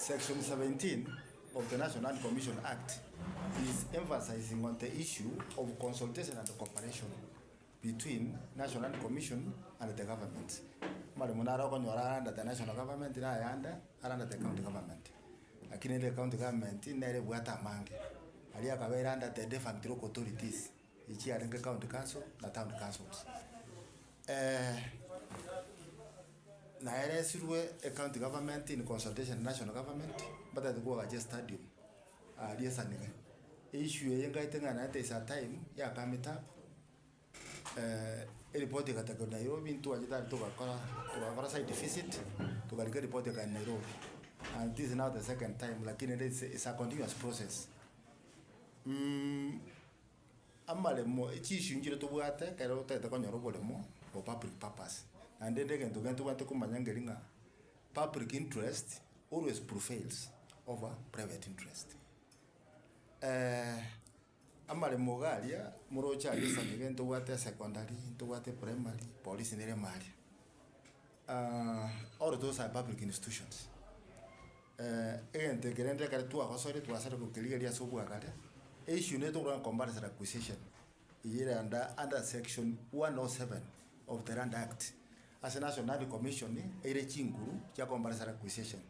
Section 17 of the National Land Commission Act is emphasizing on the issue of consultation and cooperation between National Land Commission and the government. Amaremo naro okonyora are under the national government na ayande are under the county government. Lakini ere county government nere ebwate amange, aria akabeire under the defunct local authorities, echi chiarenge county council na town councils. Naeresirwe ecounty government in consultation na national government, mbatagete koagacha estadium aria esanire. Issue eye nkaete ng'a naende is a time yakamete up, eripoti egatakerwa Nairobi ntwachete aria togakora togakora site visit, tokarika eripoti ekaenda Nairobi. And this is now the second time lakini rende it's it's a continuous process. Amaremo chiissue nchire tobwate ekero otagete konyora oboremo for public purpose. Naende rende egento kende tobwate komanya nkeri ng'a public interest always prevails over private interest. Amaremo iga aria moroche aria esani ntobwate esecondary, ntobwate primary, polisi nere ime aria. All those are public institutions. Egento eke rende ekero twagosoire twasare gokerigereria ase obwagare, issue nere tokorora ng'a compulsory acquisition, eywo ere under under section 107 of the Land Act, ase National Land Commission eire chinguru chia compulsory acquisition.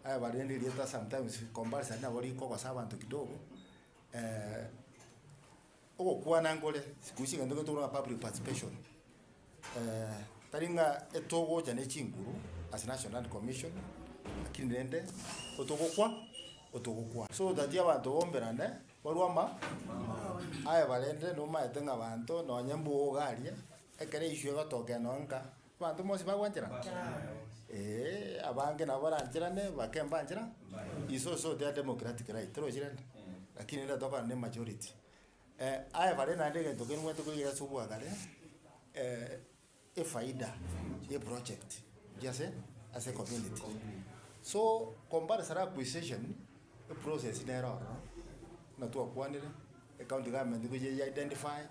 Aye barende erieta sometimes compulsory nabo rikogosa abanto kidogo, ogokwana nkore siku hizi egento getogokora ng'a public participation, tari ng'a etogocha ne chinguru ase National Land Commission, lakini rende otogokwa otogokwana. So that abanto bomberane barwe ama aye barende nomaete ng'a abanto nonye mboga aria, ekero issue egotokea nonye nka, abanto bonsi bagwancherana? Eeh, abange nabo barancherane bake mbanchera, iso so they are democratic right, torochi rende? Lakini rende tokogenda na emajority. Aye bare naende egento kende omanyete korigereria ase obwagare, efaida ya eproject gochia ase ase ecommunity. So compulsory acquisition, eprocess nere ororo, buna twakwanire, ecounty government gochia ya identify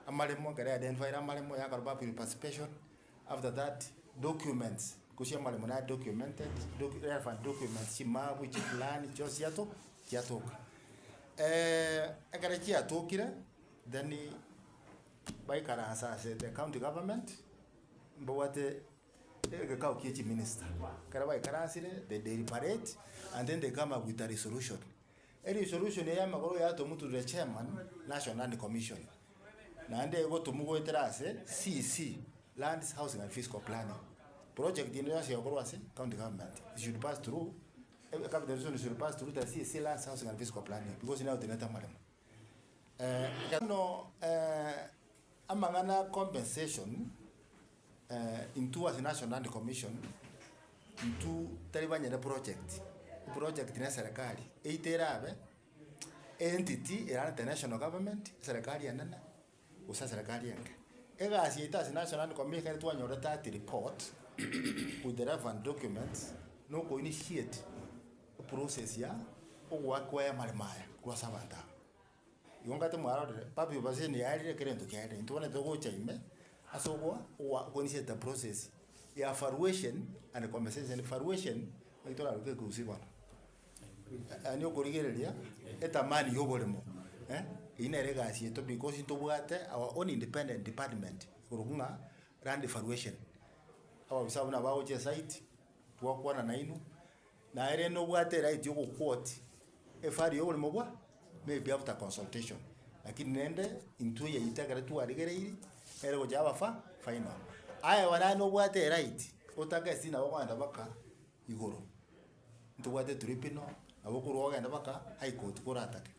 amaremo, ekero ya identifyire amaremo yakora public participation, after that documents, gochia amaremo nare documented, docu relevant documents, chimapu, chiplan, chionsi chiato chiatoka. Ekero chiatokire, then baikaransa ase the county government, mbabwate egekao kia chiminister. Ekero baikaransire, they deliberate and then they come up with a resolution. Eresolution eye y'amagoro yatomwa to the chairman, National Land Commission, naende egotomwa goetera ase CEC, Lands, Housing and Physical Planning. Project ende yonsi egokorwa ase county government, it should pass through Every capital decision should pass through the CEC Lands, Housing and Physical Planning because nero otenenete amaremo. Bono amang'ana a compensation intwe ase National Land Commission, intwe tari banyene project, eproject ne eserekari, eito erabe entity erarete national government, eserekari enene gose eserekari enke. Egasi yaito ase National Land Commission ekero twanyorete that report with the relevant documents, na oko initiate eprocess ya ogoakwa amaremo aya korwa ase abanto aba. Igo ngate mwarorire, public participation yaerire kera egento kiaerire, intwe bono togocha ime ase ogoa ogoa ko initiate process ya valuation and compensation. Valuation, naki toraroke ekegusii bono. Yaani okorigereria etamani ya oboremo eh, eyio nere egasi yaito because ntobwate our own independent department ekorokwa ng'a land valuation. Ababisa abwo nabo bagocha esite, twakwana nainwe, naye rende nobwate eright ya ogoquote evalue ya oboremo bwa maybe after consultation. Lakini rende intwe yaito ekero twarigereirie, nere gocha yaba fa final. Aye bono naye nobwate eright, otake ase nabo okogenda mpaka igoro. Ntobwate tribunal, nabo okorwa ogende mpaka high court koratake,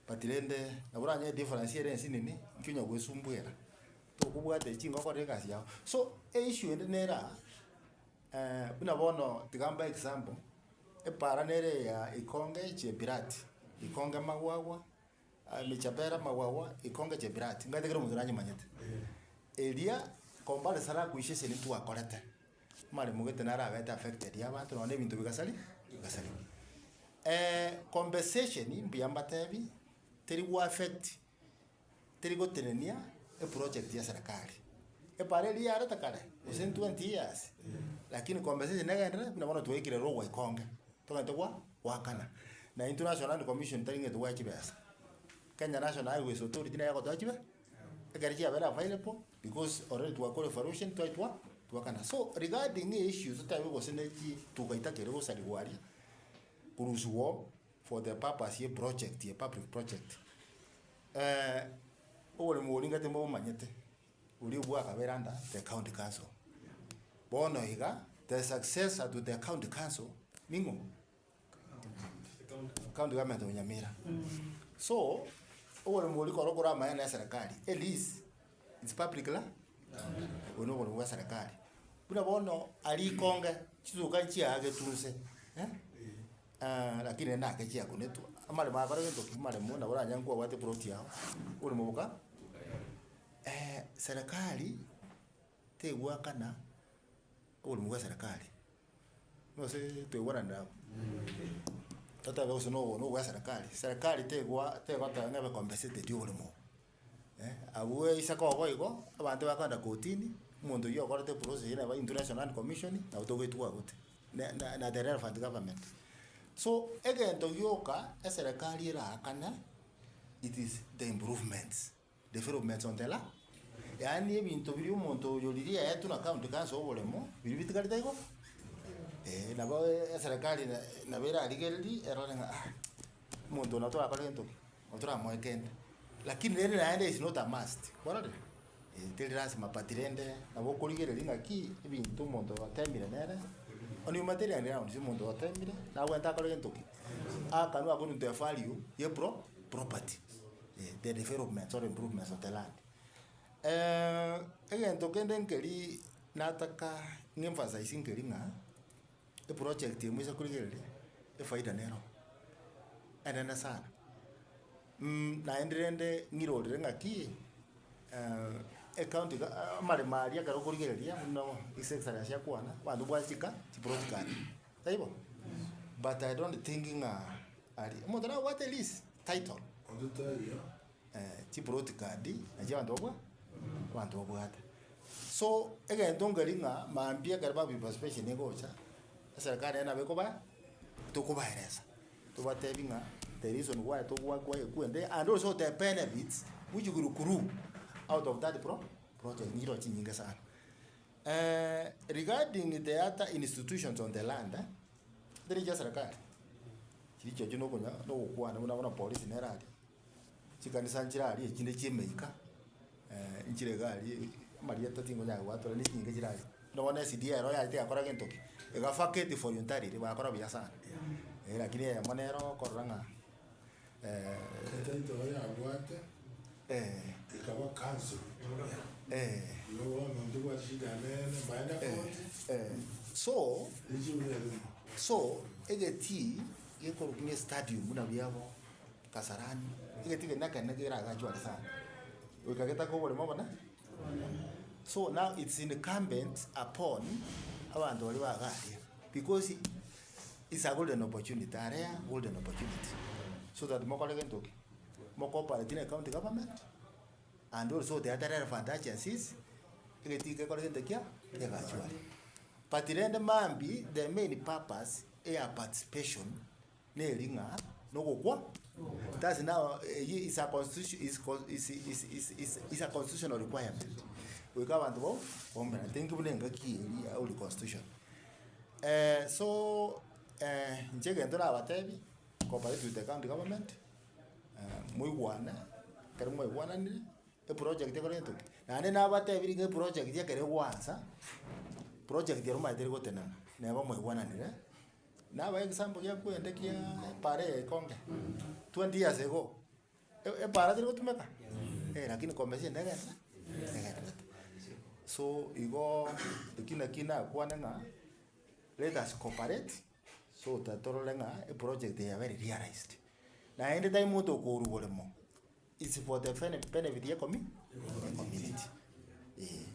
but rende nabo oranyore edifference ere ensinini, inki onya goesumbuera, tokobwata echi chingoko okore egasi yago. So, eissue ende nere aa, buna bono tiga mbae example, epara nere ya Ikonge Chebirati, Ikonge Magwagwa, Michabera Magwagwa, Ikonge Chebirati, ng'aete kera omonto nanyemanyete. Eria comparison acquisition ntwakorete. Amaremo gete naro abete affected abanto nonya na ebinto bigasari bigasarigwa. Compensation mbuya mbatebi, teri go affect teri gotenenia eproject ya serikali. Epara eria yarete kare, gose 20 years, lakini compensation negenderere buna bono twaikire rogwa ikonge. Togende gwa goakana. Na intwe National Land Commission tari ng'a etobwate chibesa. Kenya National Highways Authority nere egotoa chibe ekero chiabeire available because already twakora evaluation twaetwa twakana. So regarding issues totabe gose ne chituka itakere gosarigwa aria, korusiwa oo for the purpose ya eproject ya public project, oboremo boria ngate mbomanyete, boria bwakabere under the county council. Bono iga, the successor to the county council ning'o? County government of Nyamira. So, oboremo boria koro okoramanya na eserekari, e lease, it's public la obo na oboremo bwa eserekari. Buna bono aria ikonge, chituka nchiagetwe inse eh, lakini rende ake chiakunetwe, amaremo akore gento ki? Amaremo nabo oranyare nkwabwate eplot yago, oboremo boka serikali tegwakana oboremo bwa eserekari, gose toigwananire abwo? Totebe gose na obo na obwa eserekari, serikali tegwa tegoteba ng'a ebe compensated oboremo obo, abwo eise koba igo, abanto bakogenda kotini, omonto oywo okorete eprocess eywo neba intwe National Land Commission, nabo togoetwa gote, na na na the relevant government. So, egento gioka eserekari eraakane, it is the improvements. Developments on the la yaani ebinto biria omonto oyo riria aetwe na county council oboremo, biria bitigarete igo, eh nabo eserekari na nabo erarigereria erore ng'a ah, omonto oyo nabo torakore gento ki, nabo toramoe kende. Lakini rende naende is not a must, kwarorire? Eh teri lasima but rende nabo okorigereria ng'aki ebinto omonto oyo otemire nere, on humanitarian grounds omonto oyo otemire, nabwenerete akore gento ki? Akanwe according to the value ya epro property. The developments or improvements of the land. Egento kende nkeri nataka ng'emphasize nkeri ng'a, eproject eye moise korigereria, efaida nero, enene sana. Naende rende ng'irorere ng'aki, ecounty ga amaremo aria ekero okorigereria buna his excellency akwana, abanto mbwate chika chiplot kare, taibo? But I don't think ng'a aria, omonto nabwate lease. Title, Onde taiyo. Chiplot card nachio abanto babwa abanto babwate. So, egento nkeri ng'a mambia ekero public participation egocha, eserekari nere nabo ekoba tokobaeresa, tobatebi ng'a the reason why togwakwa ekwende and also the benefits which will accrue out of that pro project nichiro chinyinge sana. Regarding the other institutions on the land, teri chia serikali. Chiria chiacho nokonya nogokwana buna bono polisi nere aria, chikanisa nchire aria echinde chia emeika, nchire iga aria amarieta tingonyara goatora ne chinyinga chire aria. Buna bono SDA ero yaetete egakora gento ki? Ega vacate voluntarily bagakora buya sana, lakini eyemo nero okorora ng'a Etaito yabwate ekaba cancelled. Igo bono ntobwate shida nene mbaende koti. So, Richibu nerimo. so egetii gekorokwa ng'a estadium buna biabo Kasarani, egetii keria nakenene keragachwe are sana, goika getake oboremo obone. So now it's incumbent upon abanto baria bagaria because it's a golden opportunity, a rare golden opportunity so that mokore gento ki? Mocooperate na ecounty government and also the other relevant agencies, egetii gekore gento kia kegachwe aria. But rende mambia the main purpose eya participation neri ng'a nogokwa that's now eyio is a constitution is is is is is is a constitutional requirement goika abanto bo bomerane thinki buna engaki eria old constitution. So inche egento nabatebi cooperate with the county government moigwane ekero mwaigwananire eproject ekore gento ki? Naende nabatebirie ng'a eproject ekero egoansa, project ero omanyete erigotenena, neba mwaigwananire, nabae example giakwende kia epara eye ekonge, 20 years ago, e- epara teri gotumeka? Eh lakini compensation negende negendererete. So igo eki naki nakwane ng'a let us cooperate so that torore ng'a eproject eye yabere realized. Naende tari monto okourwa boremo. It's for the benefit ye community eh.